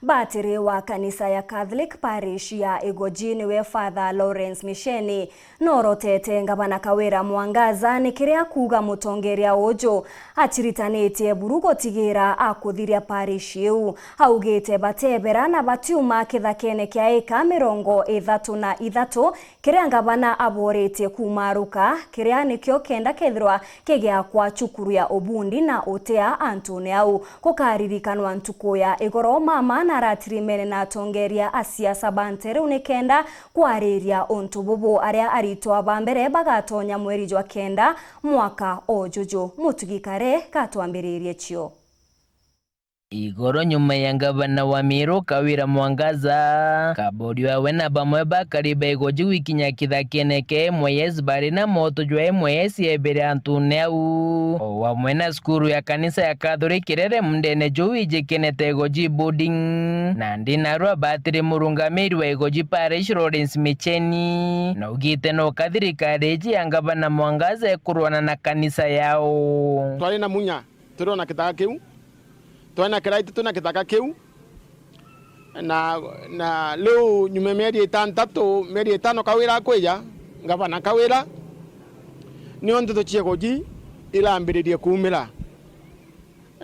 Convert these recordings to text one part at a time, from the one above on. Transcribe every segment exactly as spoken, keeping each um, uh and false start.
Batiri wa kanisa ya Catholic Parish ya Igoji niwe Father Lawrence Micheni, norotete Ngavana Kawira Mwangaza ni kiria akuuga mutongeria uju atiritanitie buru gutigira akuthiria parish iu. Augite batebera na batiuma kithakene kia eka mirongo ithatu na ithatu kiria ngavana aboritie kumaruka, kiria nikio kenda kethirwa kigiakwa cukuru ya Ubundi na Utea antune au. Gukaririkanwa ntuku ya igoro, mama naratirimene na atongeria a siasa ba nte riu nikenda kwariria untu bubu, aria aritwa ba mbere bagatonya mweri jwa kenda mwaka o juju. Mutugi Kare gatwambiririe cio. Igoro nyuma ya ngavana wa Meru Kawira Mwangaza, Kaborio awe na bamwe bakari ba Igoji gwikinya kithakene kia M Y S bari na moto jwa M Y S ya ibere antune au, o amwe na cukuru ya kanisa ya Catholic iria iri mundene juu ijikenete Igoji Boarding. Nandi narua batiri murungamiri wa Igoji Parish Lawrence Micheni naugite no ka thirikari iji ya ngavana Mwangaza ikurwana na kanisa yao. Twari na munya turiona kithaka kiu, twari na kiraiti twina kithaka kiu, na, na riu nyuma ya mieri itantatu, mieri itano Kawira akwija, ngavana Kawira, nio nteto cia Igoji irambiririe kuumira,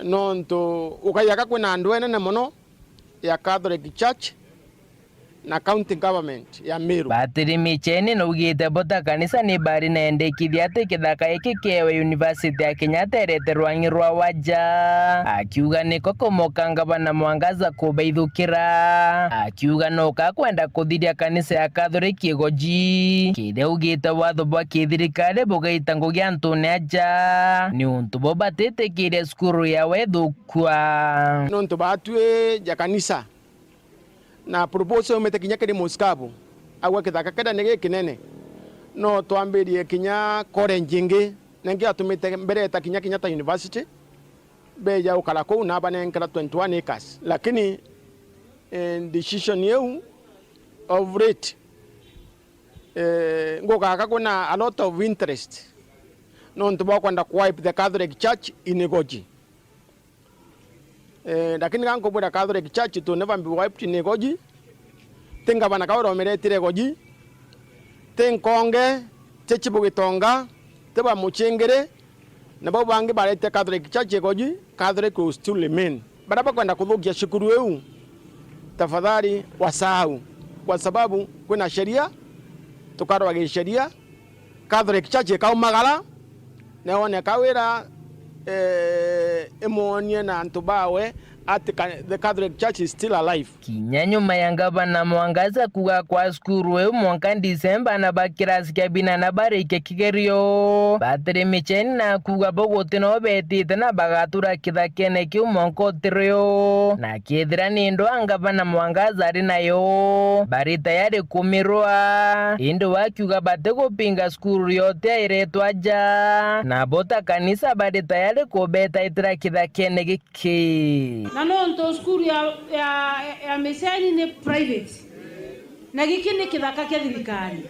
nontu ukaiga ka kwina andu enene mono ya Catholic Church na County Government ya Meru. Batiri Micheni naugite bo ta kanisa ni bari na endekithia ati kithaka giki kiewe University ya Kenyatta irete rwang'i rwa waja, akiuga niko kumoka ngavana Mwangaza kubaithukira, akiuga no ka kwenda kuthiria kanisa ya Catholic Igoji, kiria augite watho bwa kithirikari bugaita ngugi antune aja, ni untu bo batitikiria cukuru yawe ithukua. Nontu batwi ja kanisa, na proposal yaumite kinya kiri Musikabu, augwa kithaka kiria ni gikinene, no twambirie kinya college ingi, na ingi yatumite mbere eta kinya Kenyatta University, beja gukara kuu na abanenkera twenty-one acres. Lakini, eh, decision iu of late, eh, ngugaka kwina a lot of interest, nontu bwa kwenda ku wipe the Catholic Church in Igoji. Eh, lakini ga nkubwira Catholic Church it will never be wiped in Igoji. Ti ngavana Kawira umiretire Igoji. Ti Nkonge, ti Chibu Gitonga, ti ba Muchingiri, na bau bangi baretie Catholic Church Igoji, Catholic will still remain. Baria bakwenda kuthukia cukuru iu, tafadhali wasahau, kwa sababu kwina sheria, tukarwa gisheria, Catholic Church ikaumagara, na yone Kawira, eh, imwonie na antu bawe ati ka-, the Catholic Church is still alive. Kinya nyuma ya ngavana Mwangaza kuuga kwa cukuru iu mwanka Disemba, na ba kirasi kia binana barikie kigerio, Batiri Micheni na kuuga bo guti no betite na bagatura kithakene kiu mwanka utirio, na kethira ni ndwaa ngavana Mwangaza ari nayo, bari tayari kumirwa. Indi we akiuga batigupinga cukuru yote iretwa aja, na bo ta kanisa bari tayari kubetaitira kithakene giki. Na nontu cukuru ya, ya, ya Micheni ni private, na giki ni kithaka kia thirikari,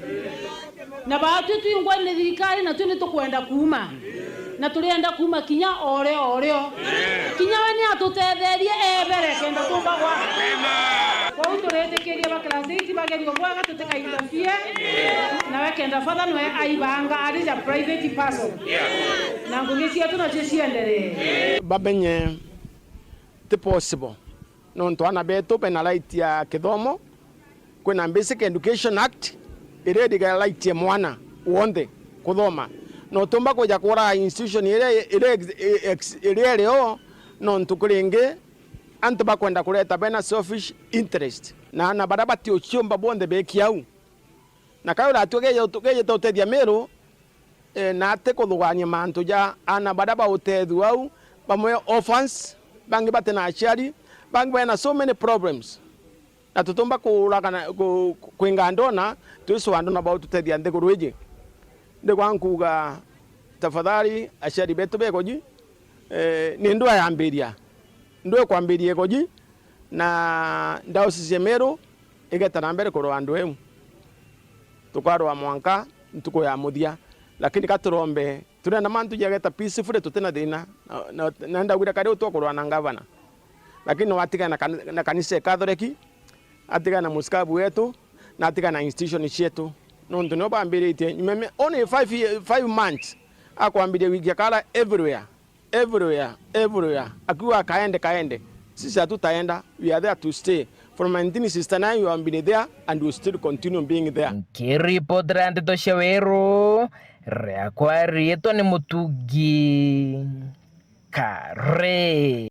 na baatwi twingwa ni thirikari, na twi ni tukwenda kuuma, na turienda kuuma kinya orio orio. Kinya we ni atutetherie ebere kenda tumbagwa. Kwou turitikirie ba class eight bagerio bwega, tutikainterfere, nawe kenda father nwe aibanga ari ja private person, na ngugi cietu nacio cienderee. Bamenye ti possible, nontu aana betu bena right ya kithomo. Kwina Basic Education Act iria iregalaitie mwana wonthe kuthoma. No tumba kwija kuraga institution iria, iria ex-, ex-, iria iri o, nontu kuri ingi antu bakwenda kureta bena selfish interest, na aana baria batiuciumba bonthe beki au. Na Kawira atwi geje, geje tutethia Miru, eh, na ati kuthugania mantu ja aana baria bautethua au, bamwe orphans, bangi bati na aciari, bangi bena so many problems. Na tutumba kuuragana, ku-, ku-, kwinga ndona, twisua ndona bau tutethia nthiguru iji. Ndigwa nkuuga, tafadhali, aciari betu begoji, eh, ni ndwaa yambiria. Ndwaa ikwambiria igoji, na diocese ya Meru igeta na mbere kurwaa ndwaa iu. Tukarwaa mwanka ntuku ya muthia. Lakini ka turombe, turenda mantu jageta peacefully, tutina thina. Na, na, na ndagwira kari utukurwaa na ngavana. Lakini no atigana na kan-, na kanisa ya Catholic, atigana na musikabu wetu, na atigana na institution cietu. Nontu nio bambiritie nyuma me-, only five ye-, five months, akwambiria wiki akara everywhere, everywhere, everywhere. Akiuga, "Kaende, kaende." Sisi hatutaenda, we are there to stay. From nineteen sixty-nine, we have been there and we still continue being there. Nkiripotera ndeto cia Weru, riakwa riitwa ni Mutugi Kare.